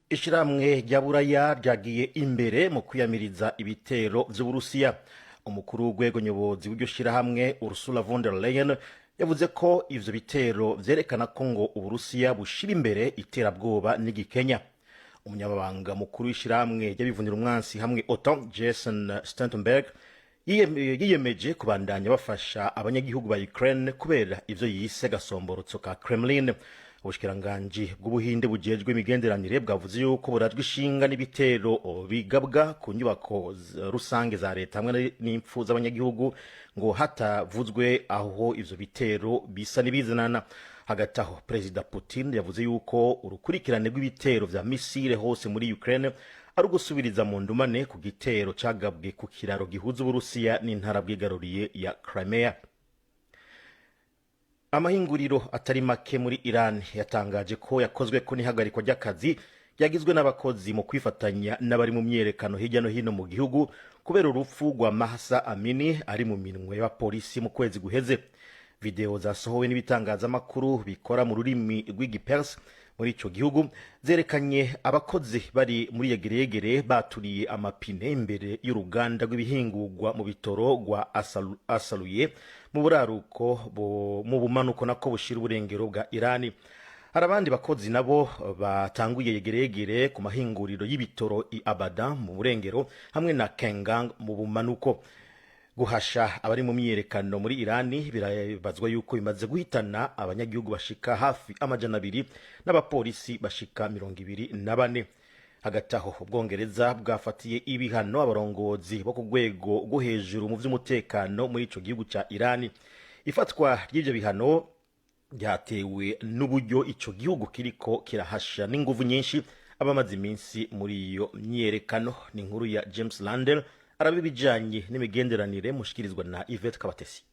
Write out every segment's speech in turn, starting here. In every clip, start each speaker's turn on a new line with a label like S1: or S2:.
S1: Ishirahamwe rya Buraya ryagiye imbere mu kwiyamiriza ibitero vy'Uburusiya. Umukuru w'urwego nyobozi w'iryo shirahamwe, Ursula von der Leyen, yavuze ko ivyo bitero vyerekana ko ngo Uburusiya bushira imbere iterabwoba n'igikenya. Umunyamabanga mukuru w'ishirahamwe ry'abivunira umwansi hamwe OTAN, Jason Stoltenberg, yiyemeje kubandanya bafasha abanyagihugu ba Ukraine kubera ivyo yise gasomborotso ka Kremlin. Ubushikiranganji bw'Ubuhinde bujejwe imigenderanire bwavuze yuko burajwe ishinga n'ibitero bigabwa ku nyubako rusange za leta hamwe n'impfu z'abanyagihugu, ngo hatavuzwe aho ivyo bitero bisa n'ibizanana. Hagati aho, Perezida Putin yavuze yuko urukurikirane rw'ibitero vya misile hose muri Ukraine ari ugusubiriza mu ndumane ku gitero cagabwe ku kiraro gihuza Uburusiya n'intara bwigaruriye ya Crimea. Amahinguriro atari make muri Iran yatangaje ko yakozwe ko n'ihagarikwa ry'akazi ryagizwe n'abakozi mu kwifatanya n'abari mu myiyerekano hirya no hino mu gihugu kubera urupfu rwa Mahsa Amini ari mu minwe y'abapolisi mu kwezi guheze. Video zasohowe n'ibitangazamakuru bikora mu rurimi rw'igiperse muri ico gihugu zerekanye abakozi bari muri yegereyegere baturiye amapine imbere y'uruganda rw'ibihingurwa mu bitoro rwa Asaluye mu buraruko mu bumanuko nako bushira uburengero bwa Irani. Hari abandi bakozi nabo batanguye yegereyegere ku mahinguriro y'ibitoro i Abadan mu burengero hamwe na Kengang mu bumanuko. Guhasha abari mu myiyerekano muri Irani birabazwa yuko bimaze guhitana abanyagihugu bashika hafi 200 n'abapolisi bashika 24. Hagati aho, Ubwongereza bwafatiye ibihano abarongozi bo ku rwego rwo hejuru mu vy'umutekano muri ico gihugu ca Irani. Ifatwa ry'ivyo bihano ryatewe n'uburyo ico gihugu kiriko kirahasha n'inguvu nyinshi abamaze iminsi muri iyo myiyerekano. Ni inkuru ya James Landel araba ibijanye n'imigenderanire, mushikirizwa na Yvette Kabatesi.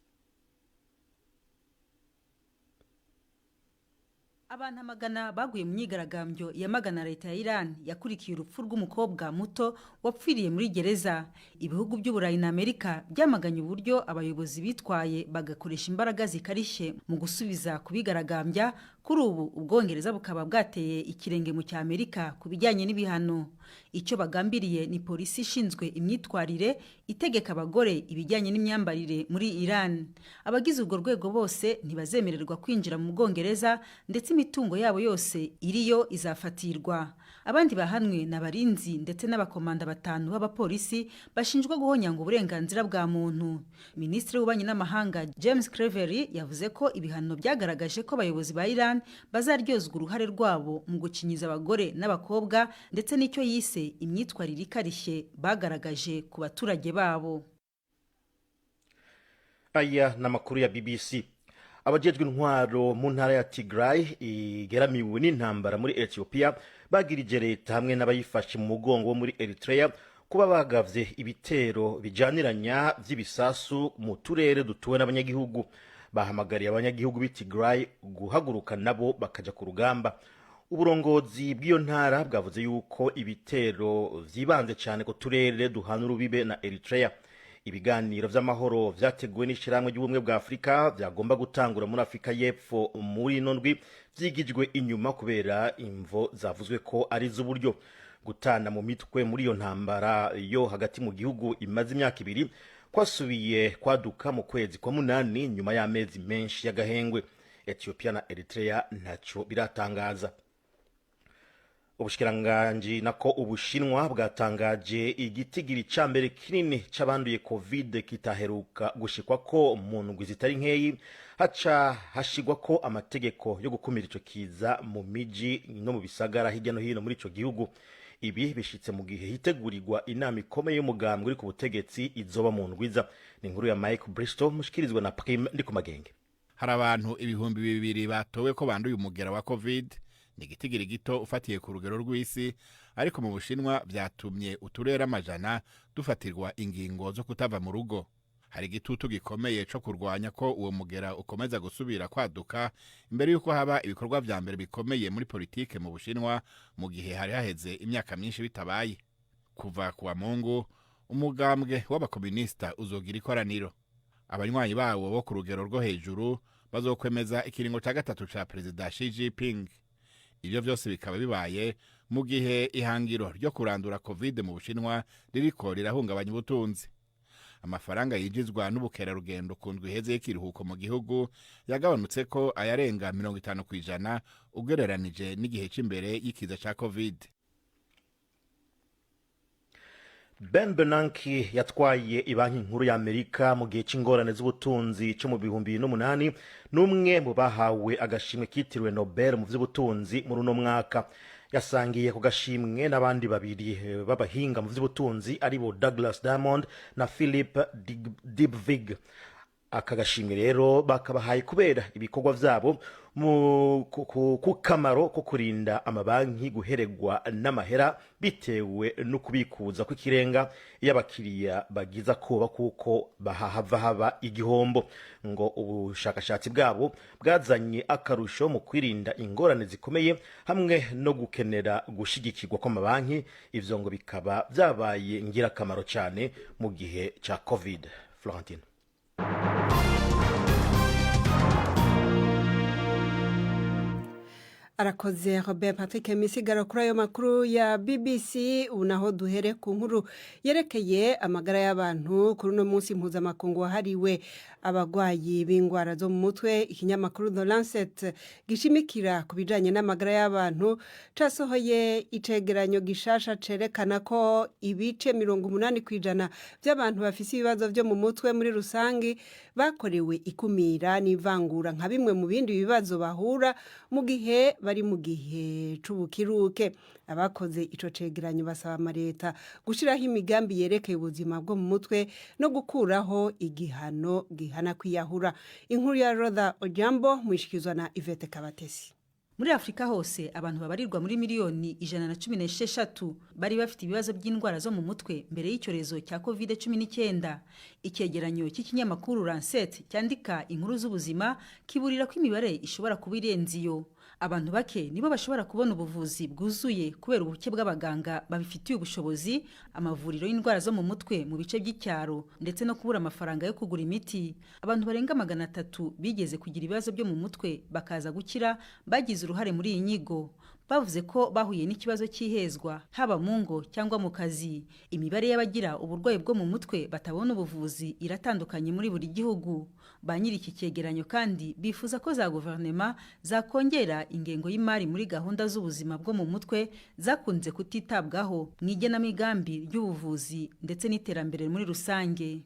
S2: Abantu amagana baguye mu myigaragambyo yamagana leta ya Iran yakurikiye urupfu rw'umukobwa muto wapfiriye muri gereza. Ibihugu by'Uburayi na Amerika byamaganye uburyo abayobozi bitwaye, bagakoresha imbaraga zikarishye mu gusubiza kubigaragambya. Kuri ubu Ubwongereza bukaba bwateye ikirenge mu cya Amerika ku bijyanye n'ibihano. Icyo bagambiriye ni polisi ishinzwe imyitwarire itegeka abagore ibijyanye n'imyambarire muri Iran. Abagize urwo rwego bose ntibazemererwa kwinjira mu Bwongereza, ndetse imitungo yabo yose iriyo izafatirwa. Abandi bahanwe ni abarinzi ndetse n'abakomanda batanu b'abapolisi bashinjwa guhonyanga uburenganzira bwa muntu. Minisitiri w'Ububanyi n'Amahanga James Cleverly yavuze ko ibihano byagaragaje ko abayobozi ba Iran bazaryozwa uruhare rwabo mu gukinyiza abagore n'abakobwa, ndetse n'icyo yise imyitwarire ikarishye bagaragaje ku baturage babo.
S1: Aya ni amakuru ya BBC. Abajejwe intwaro mu ntara ya Tigray igeramiwe n'intambara muri Ethiopia bagirije leta hamwe n'abayifashe mu mugongo wo muri Eritrea kuba bagavye ibitero bijaniranya vy'ibisasu mu turere dutuwe n'abanyagihugu. Bahamagariye abanyagihugu b'i Tigray guhaguruka nabo bakaja ku rugamba. Uburongozi bw'iyo ntara bwavuze yuko ibitero vyibanze cane ku turere duhana urubibe na Eritrea. Ibiganiro vy'amahoro vyateguwe n'Ishirahamwe ry'Ubumwe bwa Afurika vyagomba gutangura muri Afurika y'Epfo muri ino ndwi vyigijwe inyuma kubera imvo zavuzwe ko ari z'uburyo. Gutana mu mitwe muri iyo ntambara yo hagati mu gihugu imaze imyaka 2 kwasubiye kwaduka mu kwezi kwa munani nyuma y'amezi menshi y'agahengwe. Ethiopia na Eritrea ntaco biratangaza. Ubushikiranganji nako Ubushinwa bwatangaje igitigiri ca mbere kinini c'abanduye COVID kitaheruka gushikwa ko mu ndwi zitari nkeyi, haca hashigwa ko amategeko yo gukumira ico kiza mu miji no mu bisagara hirya no hino muri ico gihugu. Ibi bishitse mu gihe hitegurirwa inama ikomeye y'umugambwe uri ku butegetsi izoba mu ndwiza. Ni inkuru ya Mike Bristol, mushikirizwa na Prime ndi ku magenge.
S3: Hari abantu 2000 batowe ko banduye umugera wa COVID. Ni igitigiri gito ufatiye ku rugero rw'isi, ariko mu Bushinwa vyatumye uturere amajana dufatirwa ingingo zo kutava mu rugo. Hari igitutu gikomeye co kurwanya ko uwo mugera ukomeza gusubira kwaduka imbere y'uko haba ibikorwa vya mbere bikomeye muri politike mu Bushinwa, mu gihe hari haheze imyaka myinshi bitabaye. Kuva kuwa Mungu, umugambwe w'abakominisita uzogira ikoraniro. Abanywanyi bawo bo ku rugero rwo hejuru bazokwemeza ikiringo ca gatatu ca Perezida Xi Jinping. Ivyo vyose bikaba bibaye Mu gihe ihangiro ryo kurandura COVID mu Bushinwa ririko rirahungabanya ubutunzi, amafaranga yinjizwa n'ubukerarugendo ku ndwi iheze y'ikiruhuko mu gihugu yagabanutse ko ayarenga 50% ugereranije n'igihe c'imbere y'ikiza ca COVID.
S1: Ben Bernanke yatwaye Ibanki Nkuru ya Amerika mu gihe cy'ingorane z'ubutunzi cyo mu 2008, n'umwe mu bahawe agashimwe kitiriwe Nobel mu by'ubutunzi muri uno mwaka. Yasangiye ku gashimwe n'abandi babiri b'abahinga mu by'ubutunzi, aribo Douglas Diamond na Philip Dybvig. Aka gashimwe rero bakabahaye kubera ibikorwa vyabo mu ku kamaro ko kurinda amabanki guheregwa n'amahera bitewe no kubikuza kw'ikirenga iyo abakiriya bagize akoba kuko bahahava haba igihombo. Ngo ubushakashatsi bwabo bwazanye akarusho mu kwirinda ingorane zikomeye hamwe no gukenera gushigikirwa kw'amabanki. Ivyo ngo bikaba vyabaye ngirakamaro cyane mu gihe ca COVID. Florentine.
S4: Arakoze Robert Patrick Misigaro kuri ayo makuru ya BBC. Ubu naho duhere ku nkuru yerekeye amagara y'abantu. Kuri uno munsi mpuzamakungu wahariwe abagwayi b'indwara zo mu mutwe, ikinyamakuru The Lancet gishimikira ku bijanye n'amagara y'abantu casohoye icegeranyo gishasha cerekana ko ibice 80% by'abantu bafise ibibazo vyo mu mutwe muri rusangi bakorewe ikumira n'ivangura nka bimwe mu bindi bibazo bahura mu gihe bari mu gihe c'ubukiruke. Abakoze ico cegeranyo basaba amareta gushiraho imigambi yerekeye ubuzima bwo mu mutwe no gukuraho igihano gihana kwiyahura. Inkuru ya Rotha Ojambo mwishikizwa na Ivete Kabatesi.
S2: Muri Afurika hose, abantu babarirwa muri miliyoni 116 bari bafite ibibazo by'indwara zo mu mutwe mbere y'icyorezo cya COVID-19. Icyegeranyo cy'ikinyamakuru Lancet cyandika inkuru z'ubuzima kiburira ko imibare ishobora kuba irenze iyo. Abantu bake nibo bashobora kubona ubuvuzi bwuzuye kubera ubuke bw'abaganga babifitiye ubushobozi, amavuriro y'indwara zo mu mutwe mu bice by'icyaro, ndetse no kubura amafaranga yo kugura imiti. Abantu barenga 300 bigeze kugira ibibazo byo mu mutwe bakaza gukira bagize uruhare muri iyi nyigo. Bavuze ko bahuye n'ikibazo cy'ihezwa, haba mu ngo cyangwa mu kazi. Imibare y'abagira uburwayi bwo mu mutwe batabona ubuvuzi iratandukanye muri buri gihugu. Ba nyiri iki cyegeranyo kandi bifuza ko za guverinoma zakongera ingengo y'imari muri gahunda z'ubuzima bwo mu mutwe zakunze kutitabwaho mu igenamigambi ry'ubuvuzi ndetse n'iterambere muri rusange.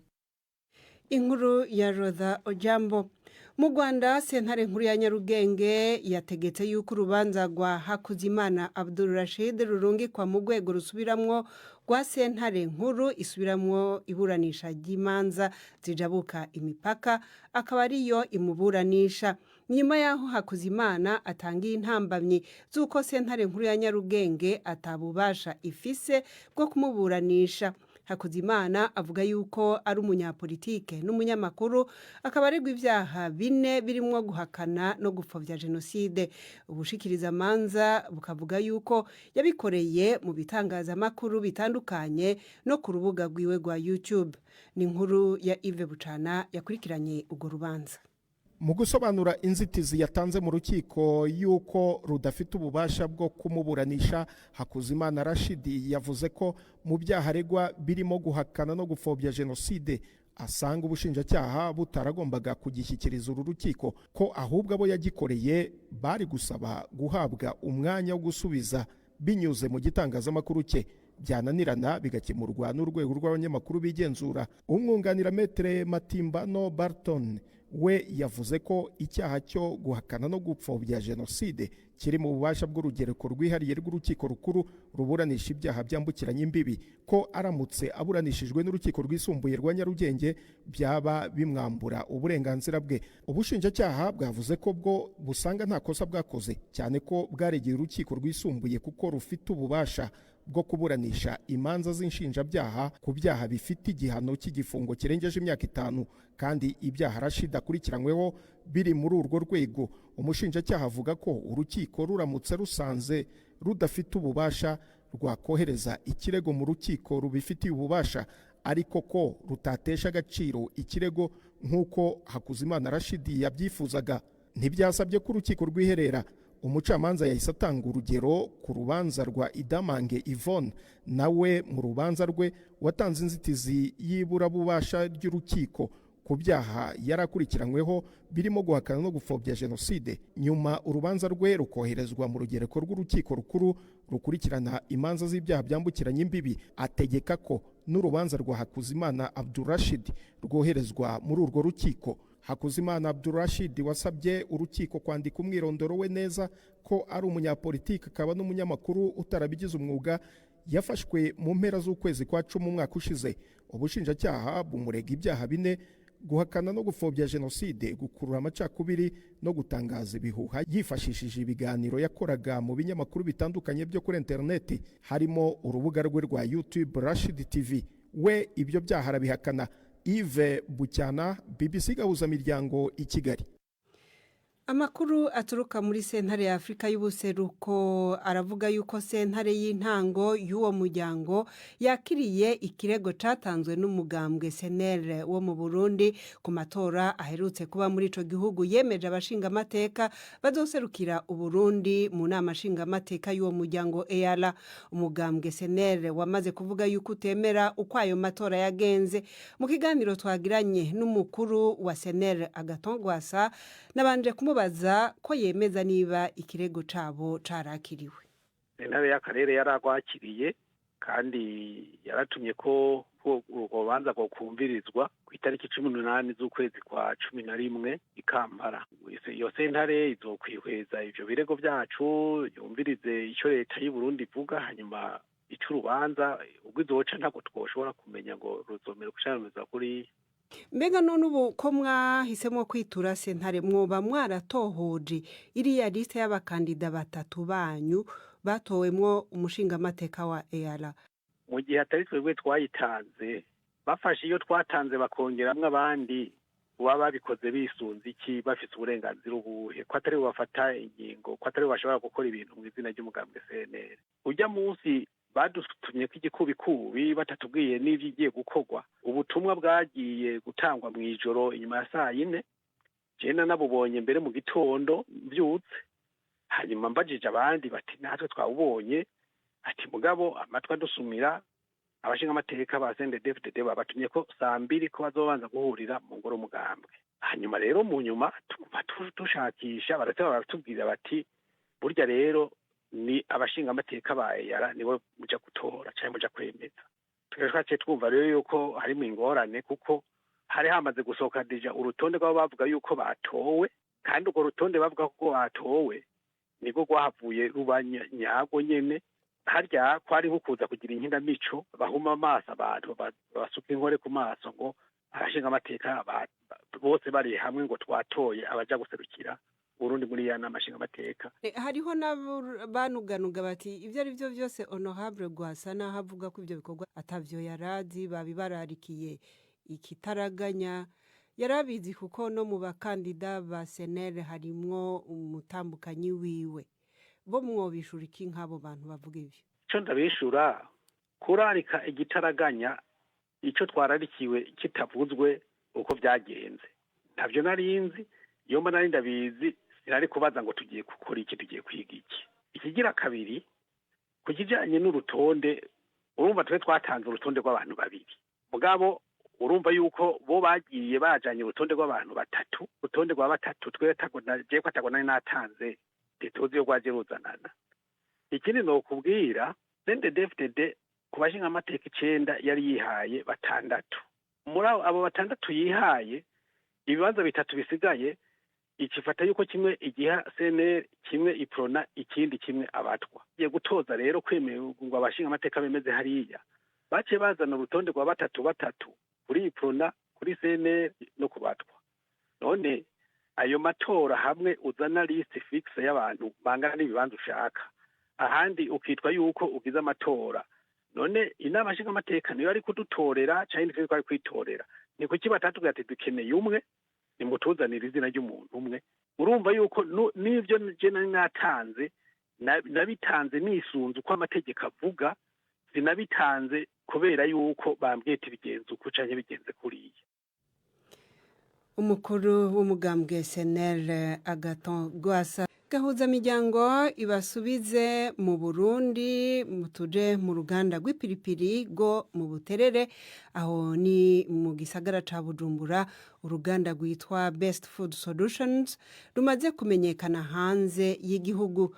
S4: Inkuru ya Rotha Ojambo. Mu Rwanda, Sentare Nkuru ya Nyarugenge yategetse yuko urubanza rwa Hakuzimana Abdul Rashid rurungikwa mu rwego rusubiramwo rwa Sentare Nkuru isubiramwo iburanisha ry'imanza zijabuka imipaka, akaba ariyo imuburanisha, nyuma y'aho Hakuzimana atangiye intambamyi z'uko Sentare Nkuru ya Nyarugenge atabubasha ifise bwo kumuburanisha. Hakuzimana avuga yuko ari umunyapolitike n'umunyamakuru, akaba aregwa ibyaha bine birimo guhakana no gupfobya jenoside. Ubushikirizamanza bukavuga yuko yabikoreye mu bitangazamakuru bitandukanye no ku rubuga rwiwe rwa YouTube. Ni inkuru ya Yves Bucana yakurikiranye urwo rubanza.
S5: Mu gusobanura inzitizi yatanze mu rukiko y'uko rudafite ububasha bwo kumuburanisha, Hakuzimana Rashidi yavuze ko mu byaha aregwa birimo guhakana no gupfobya jenoside, asanga ubushinjacyaha butaragombaga kugishyikiriza uru rukiko, ko ahubwo abo yagikoreye bari gusaba guhabwa umwanya wo gusubiza binyuze mu gitangazamakuru cye, byananirana bigakemurwa n'urwego rw'abanyamakuru bigenzura. Umwunganira, Maître Matimbano Barton, we yavuze ko icyaha cyo guhakana no gupfobya jenoside kiri mu bubasha bw'urugereko rwihariye rw'Urukiko Rukuru ruburanisha ibyaha byambukiranya imbibi, ko aramutse aburanishijwe n'Urukiko Rwisumbuye rwa Nyarugenge byaba bimwambura uburenganzira bwe. Ubushinjacyaha bwavuze ko bwo busanga nta kosa bwakoze, cyane ko bwaregeye Urukiko Rwisumbuye kuko rufite ububasha bwo kuburanisha imanza z'inshinjabyaha ku byaha bifite igihano cy'igifungo kirengeje imyaka 5, kandi ibyaha Rashid akurikiranyweho biri muri urwo rwego. Umushinjacyaha avuga ko urukiko ruramutse rusanze rudafite ububasha, rwakohereza ikirego mu rukiko rubifitiye ububasha, ariko ko rutatesha agaciro ikirego nk'uko Hakuzimana Rashidi yabyifuzaga. Ntibyasabye ko urukiko rwiherera. Umucamanza yahise atanga urugero ku rubanza rwa Idamange Yvonne, nawe mu rubanza rwe watanze inzitizi y'iburabubasha ry'urukiko ku byaha yarakurikiranyweho birimo guhakana no gupfobya jenoside, nyuma urubanza rwe rukoherezwa mu rugereko rw'urukiko rukuru rukurikirana imanza z'ibyaha byambukiranya imbibi. Ategeka ko n'urubanza rwa Hakuzimana Abdurashid rwoherezwa muri urwo rukiko. Hakuzimana Abdurashid wasabye urukiko kwandika umwirondoro we neza, ko ari umunyapolitiki akaba n'umunyamakuru utarabigize umwuga, yafashwe mu mpera z'ukwezi kwa 10 umwaka ushize. Ubushinjacyaha bumurega ibyaha bine: guhakana no gupfobya jenoside, gukurura amacakubiri no gutangaza ibihuha yifashishije ibiganiro yakoraga mu binyamakuru bitandukanye byo kuri interineti, harimo urubuga rwe rwa YouTube Rashid TV. We ibyo byaha arabihakana. Yves Bucyana, BBC Gahuzamiryango, i Kigali.
S4: Amakuru aturuka muri Sentare ya Afurika y'Ubuseruko aravuga yuko sentare y'intango y'uwo muryango yakiriye ikirego catanzwe n'umugambwe CNL wo mu Burundi ku matora aherutse kuba muri ico gihugu, yemeje abashingamateka bazoserukira Uburundi mu nama nshingamateka y'uwo muryango EALA. Umugambwe CNL wamaze kuvuga yuko utemera uko ayo matora yagenze. Mu kiganiro twagiranye n'umukuru wa CNL, Agathon Rwasa, nabanje kumubaza ko yemeza niba ikirego cabo carakiriwe.
S6: Intare y'akarere yaragwakiriye kandi yaratumye ko urwo rubanza rwokumvirizwa ku itariki 18 z'ukwezi kwa 11 i Kampala. Iyo sentare izokwihweza ivyo birego vyacu, yumvirize ico leta y'u Burundi ivuga, hanyuma ico urubanza ubwo izoca ntabwo twoshobora kumenya ngo ruzomera ukushamiriza kuri.
S4: Mbega none ubu ko mwahisemo kwitura sentare, mwoba mwaratohoje iriya liste y'abakandida batatu banyu batowemwo umushingamateka wa EALA?
S6: Mu gihe atari twebwe twayitanze, bafashe iyo twatanze bakongeramwo abandi, baba babikoze bisunze iki? Bafise uburenganzira ubuhe, ko atari bo bafata ingingo, ko atari bo bashobora gukora ibintu mu izina ry'umugambwe CNL? Ujya munsi badutumye ko igikubikubi batatubwiye n'ivyo gukorwa. Ubutumwa bwagiye gutangwa mu ijoro inyuma ya saa 4, jena nabubonye mbere mu gitondo mbyutse. Hanyuma mbajije abandi bati: "Natwe twawubonye." Ati: "Mugabo amatwi adusumira, abashingamateka ba CNDD-FDD babatumye ko saa 2 ko bazobanza guhurira mu ngoro umugambwe." Hanyuma rero mu nyuma tuguma dushakisha, barateba baratubwira bati: "Burya rero ni abashingamateka ba EALA nibo muja gutora canke muja kwemeza." Twaciye twumva rero yuko harimo ingorane, kuko hari hamaze gusohoka déjà urutonde rw'abo bavuga yuko batowe, kandi urwo rutonde bavuga ko batowe nibwo rwahavuye ruba nyarwo nyene. Harya kwari nko kuza kugira inkinamico, bahuma amaso abantu, basuka inkore ku maso, ngo abashingamateka bose bari hamwe ngo twatoye abaja guserukira Burundi muri ya nama nshingamateka.
S4: Hariho n'abanuganuga bati ibyo ari byo byose honorable Rwasa naho avuga ko ibyo bikorwa atavyo yarazi, babibararikiye ikitaraganya, yarabizi, kuko no mu bakandida ba CNL harimwo umutambukanyi wiwe. Bo mwobishura iki nk'abo bantu bavuga ivyo?
S6: Ico ndabishura, kurarika igitaraganya, ico twararikiwe kitavuzwe uko vyagenze, ntavyo narinzi. Iyo mba nari ndabizi, sinari kubaza ngo tugiye gukora iki, tugiye kwiga iki. Ikigira kabiri, ku kijanye n'urutonde, urumva twe twatanze urutonde rw'abantu babiri, mugabo urumva yuko bo bagiye bajanye urutonde rw'abantu batatu. Urutonde rwa batatu twe je ko atago nari natanze, ntituzi iyo rwaje ruzanana. Ikindi nokubwira, CNDD-FDD ku bashingamateka 9 yari yihaye batandatu. Muri abo batandatu yihaye, ibibanza bitatu bisigaye ikifata yuko kimwe igiha CNL, kimwe Iprona, ikindi kimwe abatwa. Igiye gutoza rero kwemewe ngo abashingamateka bemeze hariya, baciye bazana urutonde rwa batatu batatu kuri Iprona, kuri CNL no ku batwa. None ayo matora hamwe uzana liste fixe y'abantu bangana n'ibibanza ushaka, ahandi ukitwa yuko ugize amatora, none inama nshingamateka niyo ari kudutorera canke nitwe twari kwitorera? Ni kuki batatubwira ati: "Dukeneye umwe, nimutuzanire izina ry'umuntu umwe"? Urumva yuko n'ivyo je nari natanze, nabitanze nisunze uko amategeko avuga, sinabitanze kubera yuko bambwiye ati bigenze uku canke bigenze kuriya.
S4: Umukuru w'umugambwe CNL, Agathon Rwasa. Gahuzamiryango ibasubize mu Burundi, tuje mu ruganda rw'ipiripiri rwo mu Buterere, aho ni mu gisagara ca Bujumbura. Uruganda rwitwa Best Food Solutions rumaze kumenyekana hanze y'igihugu.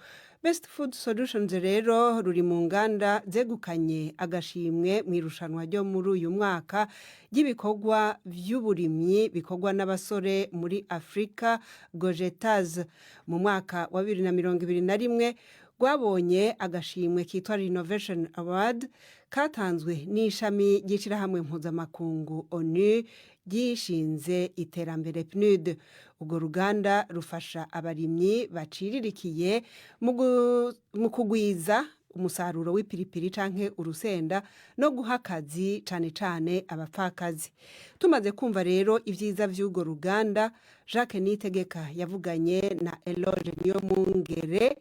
S4: Best Food Solutions rero ruri mu nganda zegukanye agashimwe mu irushanwa ryo muri uyu mwaka ry'ibikorwa vy'uburimyi bikorwa n'abasore muri Afrika, Gojetaz. Mu mwaka wa 2021 rwabonye agashimwe kitwa Renovation Award katanzwe n'ishami ry'ishirahamwe mpuzamakungu ONU ryishinze iterambere, PNUD. Urwo ruganda rufasha abarimyi baciririkiye mu kugwiza umusaruro w'ipiripiri canke urusenda no guha akazi cane cane abapfakazi. Tumaze kumva rero ivyiza vy'urwo ruganda, Jacques Nitegeka yavuganye na Eloge Niyomwungere,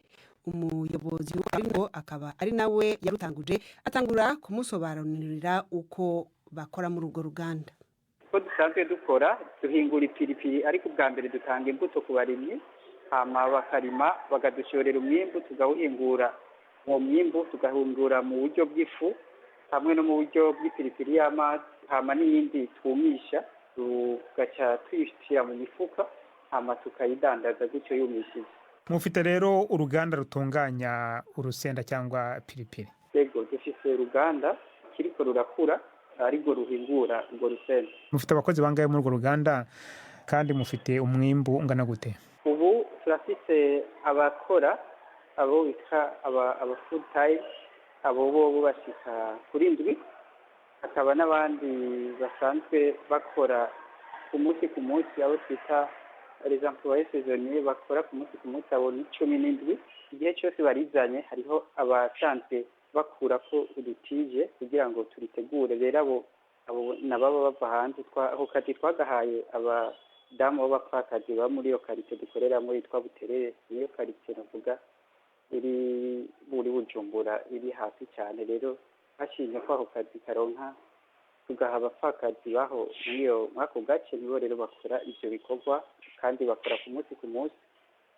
S4: umuyobozi warwo akaba ari nawe yarutanguje, atangura kumusobanurira uko bakora muri urwo ruganda.
S7: Ko dusanzwe dukora, duhingura ipiripiri, ariko ubwa mbere dutanga imbuto ku barimyi, hama bakarima, bakadushorera umwimbu, tugawuhingura. Uwo mwimbu tugahingura mu buryo bw'ifu hamwe no mu buryo bw'ipiripiri y'amazi, hama n'iyindi twumisha, tugaca tuyishyira mu mifuka, hama tukayidandaza gutyo yumishije.
S8: Mufite rero uruganda rutunganya urusenda cyangwa piripiri?
S7: Yego, dufise uruganda kiriko rurakura, arirwo ruhingura urwo rusenda.
S8: Mufite abakozi bangahe muri urwo ruganda, kandi mufite umwimbu ungana gute?
S7: Ubu turafise abakora, abo bita aba full time, abo bobo bashika kuri ndwi, hakaba n'abandi basanzwe bakora ku munsi ku munsi, abo twita les employés saisonniers, bakora ku munsi ku munsi, abo ni 17. Igihe cyose barizanye, hariho abasanzwe bakurako udutije kugira ngo turitegure. Rero abo nababa bava hanze. Ako kazi twagahaye abadamu b'abapfakazi baba muri iyo karite dukoreramo yitwa Buterere. Niyo karite navuga iri muri Bujumbura, iri hasi cyane. Rero bashimye ko ako kazi karonka, tugaha abapfakazi baho muri iyo muri ako gace. Nibo rero bakora ivyo bikorwa, kandi bakora ku munsi ku munsi.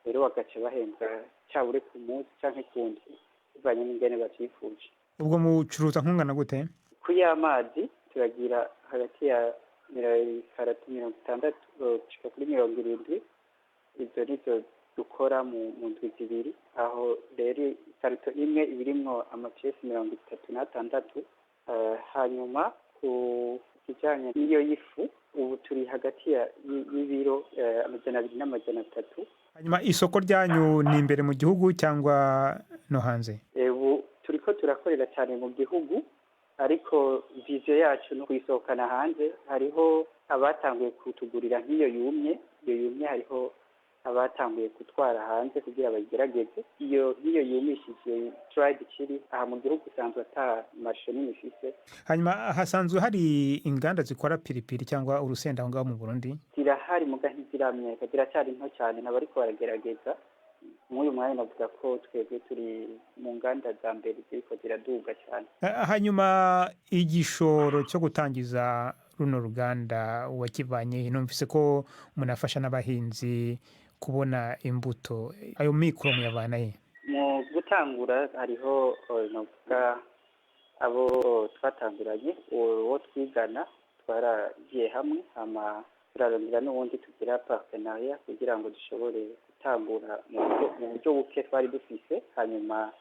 S7: Rero bagaca bahembwa cabure ku munsi canke ku ndwi, bivanye n'ingene bavyifuje.
S8: Ubwo mucuruza nkungana gute?
S7: Ku y'amazi turagira hagati ya karati 60 gushika kuri 70. Izo nizo dukora mu ndwi 2. Aho rero ikarito imwe iba irimwo amapiyesi 36. Hanyuma ku kijanye n'iyo y'ifu, ubu turi hagati y'ibiro 200 n'300.
S8: Hanyuma isoko ryanyu ni imbere mu gihugu cyangwa no hanze?
S7: Ubu turiko turakorera cyane mu gihugu, ariko vision yacu no kuyisohokana hanze. Hariho abatanguye kutugurira nk'iyo yumye. Iyo yumye hariho abatanguye gutwara hanze kugira bayigerageze. Iyo nk'iyo yumishije, dried chili, aha mu gihugu isanzwe ata marché nini ifise.
S8: Hanyuma hasanzwe hari inganda zikora piripiri cyangwa urusenda aho ngaho mu Burundi?
S7: Zirahari, muga ntiziramenyeka, ziracyari nto cyane, n'abariko baragerageza. Mw'uyu mwanya navuga ko twebwe turi mu nganda za mbere ziriko ziraduga cyane.
S8: Hanyuma igishoro cyo gutangiza runo ruganda wakivanye? Numvise ko munafasha n'abahinzi kubona imbuto, ayo mikoro muyavana he?
S7: Mu gutangura hariho navuga abo twatanguranye, uwo twigana, twaragiye hamwe, hama turarondera n'ubundi tugira partenariat kugira ngo dushobore gutangura mu buryo buke twari dufise. Hanyuma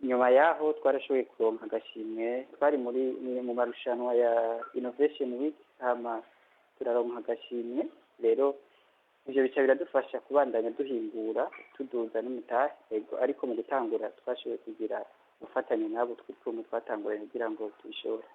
S7: nyuma yaho twarashoboye kuronka agashimwe, twari muri mu marushanwa ya Innovation Week, hama turaronka agashimwe. Rero ivyo bica biradufasha kubandanya duhingura, tuduza n'umutahe. Yego, ariko mu gutangura twashoboye kugira gufatanya n'abo turi kumwe twatanguranye kugira ngo tubishobore.